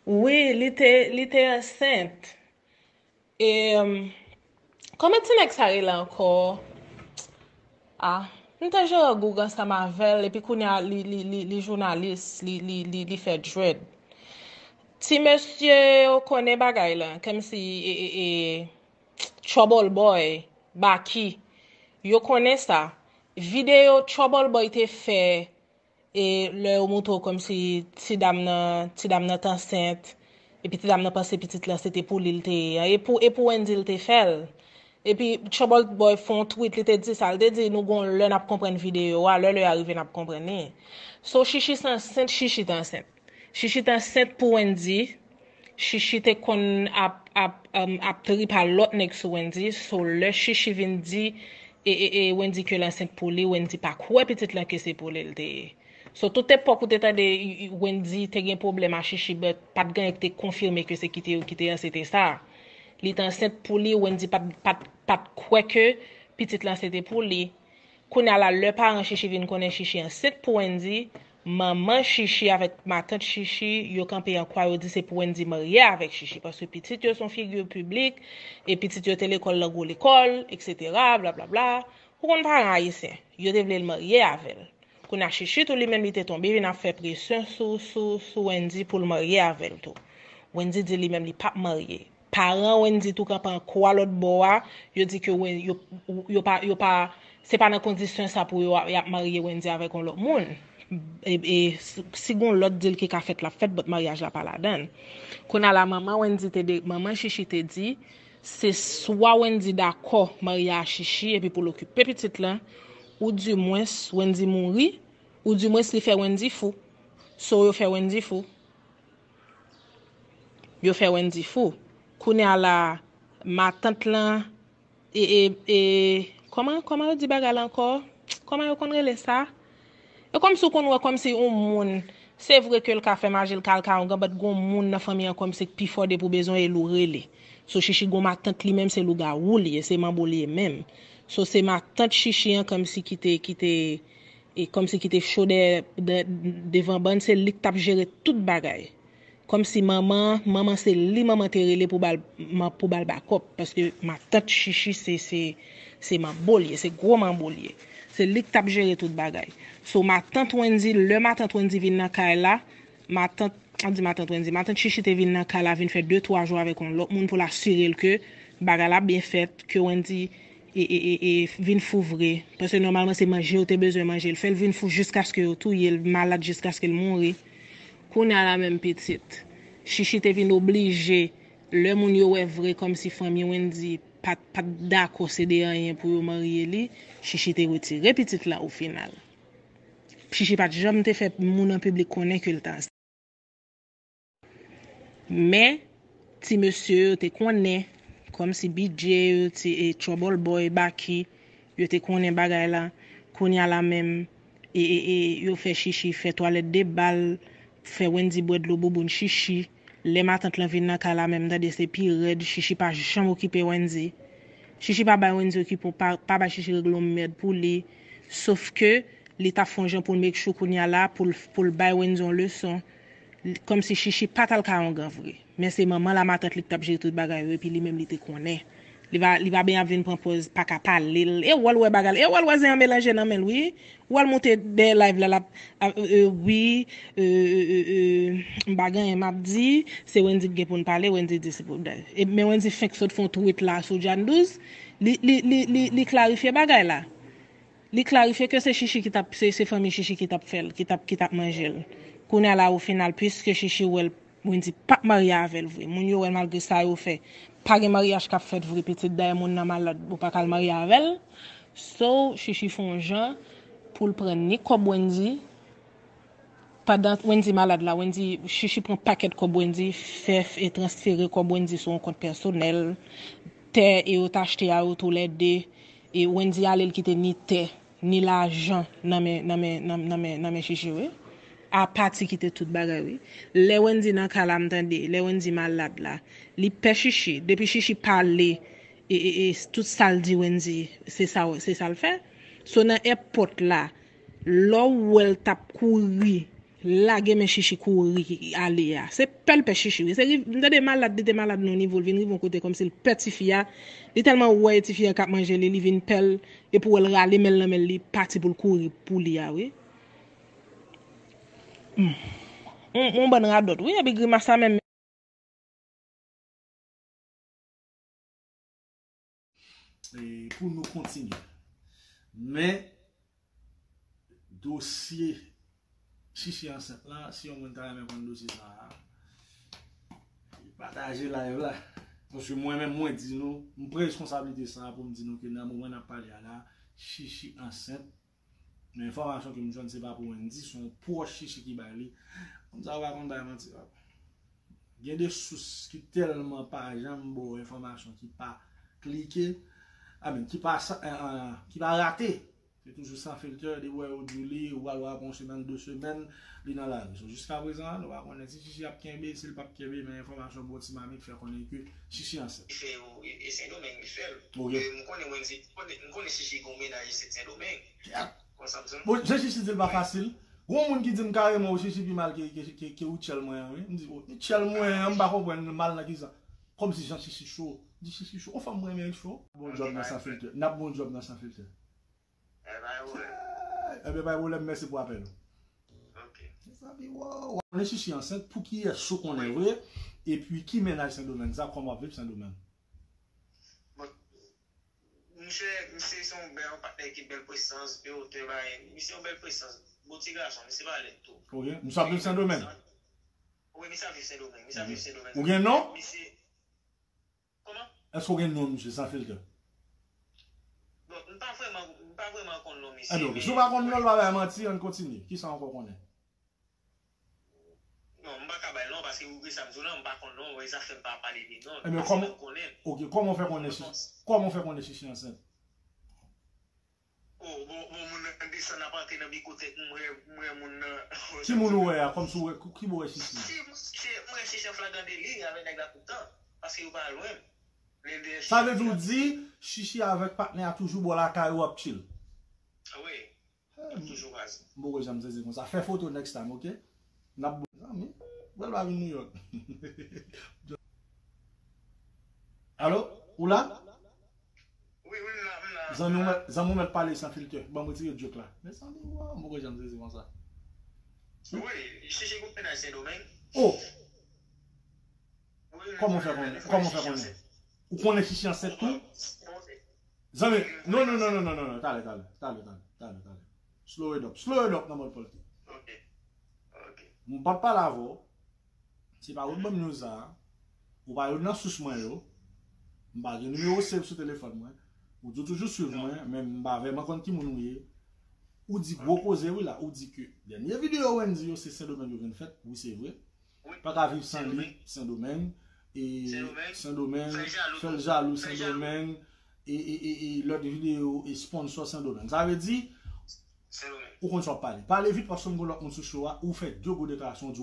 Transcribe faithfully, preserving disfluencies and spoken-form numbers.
Wi, li te, li te ansent. E, um, kòman ti nèg sa rele ankò? Ah, m te jere Goug ansanm avè l, epi kounye a li, li, li, li jounalis, li, li, li, li fè dread. Ti mesye yo konnen bagay la, kòmsi e, e, e, Trouble Boy, Baky, yo konnen sa. Videyo Trouble Boy te fè e lè yo montre w kòmsi ti dam nan, ti dam nan t ansent, epi ti dam nan panse pitit lan se te pou li l te ye an, e pou, e pou Wendy l te fè l. Epi Trouble Boy fè yon tweet, li te di sa, li te di nou gon lè n ap konprann videyo a, lè lè a rive n ap konprann li. So Chichi se ansent, Chichi te ansent. Chichi te ansent pou Wendy, Chichi te konn ap, ap, um, ap trip a lòt nèg sou Wendy, so lè Chichi vin di e, e, e Wendy ke l ansent pou li, Wendy pa kwè pitit lan ke se pou li l te ye. So tout epòk ou te tande Wendy te gen pwoblèm a Chichi, but pa t gen anyen ki te konfime ke se kite yo ki te ansent e sa. Li te ansent pou li, Wendy pa t, pa t, pa t kwè ke pitit lan se te pou li. Kounye a la, lè paran Chichi vin konnen Chichi ansent pou Wendy, manman Chichi avèk matant Chichi, yo kanpe an kwa, yo di se pou Wendy marye avèk Chichi, paske pitit yo se yon figi piblik, e pitit yo te lekòl nan gwo lekòl, etsetera, blablabla. Ou konn paran ayisyen, yo te vle l marye avè l. Kounye a Chichi tou li menm li te tonbe vin ap fè presyon sou, sou, sou Wendy pou l marye avè l tou. Wendy di li menm li p ap marye. Paran Wendy tou kanpe an kwa lòt bò a, yo di ke Wen-, yo, yo pa, yo pa, se pa nan kondisyon sa pou yo y ap marye Wendy avèk yon lòt moun. E, e si, si gon lòt deal ki ka fèt, l ap fèt, but maryaj la pa ladan l. Kounye a la, manman Wendy te de, manman Chichi te di, se swa Wendy dakò marye a Chichi epi pou l okipe pitit lan, ou dimwens Wendy mouri, ou dimwens li fè Wendy fou. So yo fè Wendy fou. Yo fè Wendy fou. Kounye a la, matant lan, e, e, e, kòman, kòman yo di bagay la ankò? Kòman yo konn rele sa? E kòmsi w konn wè kòmsi yon moun, se vre ke l ka fè maji, l ka al ka yon gran, but gon moun nan fanmi an kòmsi k pi fò depi w bezwen e l ou rele. So Chichi gon matant li menm se lougawou li ye, se manbo li ye menm. So se matant Chichi an kòmsi ki te, ki te, e kòmsi ki te cho dèyè, de, devan bann, se li k t ap jere tout bagay. Kòmsi manman, manman se li manman te rele pou ba l, pou ba l bakòp, paske matant Chichi se, se, se manbo l ye, se gwo manbo l ye. Se li k t ap jere tout bagay. So matant Wendy, lè matant Wendy vin nan kay la, matant, an di matant Wendy, matant Chichi te vin nan kay la, vin fè de twa jou avèk yon lòt moun pou l asire l ke bagay la byen fèt, ke Wendy e, e, e, e vin fou vre. Paske nòmalman se manje yo te bezwen manje l. Fè l vin fou jiskaske yo touye l, malad jiskaske l mouri. Kounye a la menm pitit. Chichi te vin oblije, lè moun yo wè vre kòmsi fanmi Wendy pa t, pa t dakò sede anyen pou yo marye li, Chichi te retire pitit la o final. Chichi pa t janm te fè moun an piblik konnen ke l t ansent. Men, ti mesye yo te konnen, kòmsi B J yo, ti, e, Trouble Boy, Baky, yo te konnen bagay la. Kounye a la menm, e, e, e, yo fè Chichi fè twalèt de bal, fè Wendy bwè dlo bouboun Chichi. Lè matant lan vin nan kay la menm, tande se pi rèd, Chichi pa janm okipe Wendy. Chichi pa bay Wendy okipe, pa, pa bay Chichi regle yon mèd pou li. Sof ke li t ap fè yon jan pou l make sure kounye a la, pou l, pou l bay Wendy yon leson. Kòmsi Chichi pa t al ka ongan vre. Men se manman la matant li k t ap jere tout bagay yo, epi li menm li te konnen. Li pa, li pa byen ap vin pran pòz pa ka pale l. E w wè l wè bagay la. E w wè l wè zen an melanje nan men l, wi. W wè l monte dèyè live la, l ap, ap, e, e, wi, e, e, e, e, m pa gen anyen m ap di, se Wendy k gen pou n pale, Wendy di se pou, e, men Wendy fenk sot fè yon tweet la sou Jhane Douze, li, li, li, li, li klarifye bagay la. Li klarifye ke se Chichi ki t ap, se, se fanmi Chichi ki t ap fè l, ki t ap, ki t ap manje l. Kounye a la, o final, piske Chichi wè l, Wendy p ap marye avè l vre. Moun yo wè l malgre sa yo fè. Pa gen maryaj k ap fèt vre, pitit. Dayè moun nan malad, ou pa ka al marye avè l. So, Chichi fè yon jan pou l pran ni kòb Wendy, pandan Wendy malad la, Wendy, Chichi pran pakèt kòb Wendy, fè, e transfere kòb Wendy sou yon kont pèsonèl. Tè e yo t achte a yo toulède, e Wendy ale l kite ni tè, ni lajan nan men, nan men, nan, nan men, nan men Chichi, wi. Apa ti kite tout bagay, wi. Lè Wendy nan ka la, m tande, lè Wendy malad la, li pè Chichi. Depi Chichi pale, e, e, e, tout sa l di Wendy, se sa, se sa l fè. So nan èpòt la, lè w wè l t ap kouri, Lage men Chichi kouri ale a. Se pè l pè Chichi wi. Se riv, m tande malad, li te malad nan yon nivo, l vin rive yon kote kòmsi l pè tifi a. Li tèlman wè e tifi a k ap manje li, li vin pè l, epi w wè l rale men l nan men l, li pati pou l kouri pou li a wi. Hmm. Yon, yon bann radòt wi, epi grimas sa menm. E pou nou kontinye. Men, dosye Chichi ansent lan, si yon moun ta renmen konn dosye sa a, pataje live la. Paske mwen menm, mwen di nou, m pran responsablite sa a pou m di nou ke nan moman n ap pale a la, Chichi ansent. Men enfòmasyon ke m jwenn, se pa pou Wendy, se yon pwòch Chichi ki bay li. Moun sa yo pa konn bay manti, papa. Gen de sous ki tèlman pa janm ba w enfòmasyon ki pa klike, I mean, ki pa sa, eh, eh, ki pa rate. Se toujou san filtè, depi w wè yo di w li, ou pral wè apre yon semèn, de semèn, li nan lari. So, jiskaprezan, nou pa konnen si Chichi ap kenbe, si l p ap kenbe, men enfòmasyon bò Ti Mamit fè konnen ke Chichi ansent. Li fè yo, e, e Sendomeng li fè l. Ok. E, m konnen Wendy, m konnen, m konnen Chichi gen yon mennaj isit Sendomeng. Konn sa m di w? Bon, jan Chichi di l pa fasil. Gon moun ki di m kareman, o, Chichi pi mal ke, ke, ke, ke ou tchèl mwen an, wi. M di, o, tchèl mwen an, m pa konprann mal nan kisa. Kòmsi jan Chichi cho. M di Chichi cho. O, fanm mwen renmen cho. Bon djòb nan san filtè. N ap bon djòb nan san filtè. Ebyen, pa gen pwoblèm. Ebyen, pa gen pwoblèm, mèsi pou apèl ou. Ok. Mezanmi, wow. Konnen Chichi ansent, pou kiyès ou konnen vre? Epi ki mennaj Sendomeng sa, kòman w ap viv Sendomeng? Bon, misye, misye se yon bèl, yon patnè ki bèl presans, de otè, bagay. Misye yon bèl presans, bon ti gason, misye pa lèd tou. Ok. Misye ap viv Sendomeng? Wi, misye ap viv Sendomeng, misye ap viv Sendomeng. Ou gen non? Misye, kòman? Èske w gen non misye, san filtè? Bon, m pa vrèman, m pa vrèman konn non misye. Ebyen, ok. Si w pa konn non l, pa bay manti, ann kontinye. Kisa ankò w konnen? Non, m pa ka bay non, paske ou gen sa m di w lan, m pa konn non, e sa fè m pa pale de non. Ebyen, kòman, ok, kòman w fè konnen Chichi, kòman w fè konnen Chichi ansent? O, bon, bon, moun nan desann ap antre nan bikotèk, m wè, m wè moun nan. Ki moun ou wè a, kòmsi w wè, ki bò w wè Chichi? Si, m, se, m wè Chichi an flagran deli avèk nèg la tout tan, paske yo pa lwen m. Sa vle di w di, Chichi avèk patnè a toujou bò lakay ou ap chill? Wi. Eh, m toujou kwaze. M poko janm sezi konsa. Fè foto next time, ok? N ap bon zanmi. Bèl pa vin New York. Alo? Ou la? Wi, wi, m la, m la. Zanmi w mèt, zanmi w mèt pale san filtè. Ban m retire joke la. Mezanmi, waw, m poko janm sezi konsa. Wi, Chichi gon mennaj Sendomeng. Oh! Kòman w fè konnen? Kòman w fè konnen? Ou konnen Chichi ansent tou? Zanmi, non, non, non, non, non, non, non, talè, talè, talè, talè, talè, talè. Slow it up, slow it up nan mòd pòlti. Ok, ok. M p ap pale avè w. Se pa ou t ban m news sa a. Ou pa youn nan sous mwen yo. M pa gen nimewo save sou telefòn mwen. Ou di w toujou swiv mwen, men m pa vrèman konn ki moun ou ye. Ou di gwo koze wi la, ou di ke dènye videyo Wendy yo se Sendomeng yo vin fèt, wi se vre. Pa ka viv san li, Sendomeng. E Sendomeng, fè l jalou Sendomeng. E, e, e, e lòt videyo e sponsò Sendomeng. Sa vle di, ou konn sa w ap pale. Pale vit paske m gen lòt moun sou show a, ou fè de gwo deklarasyon, ou di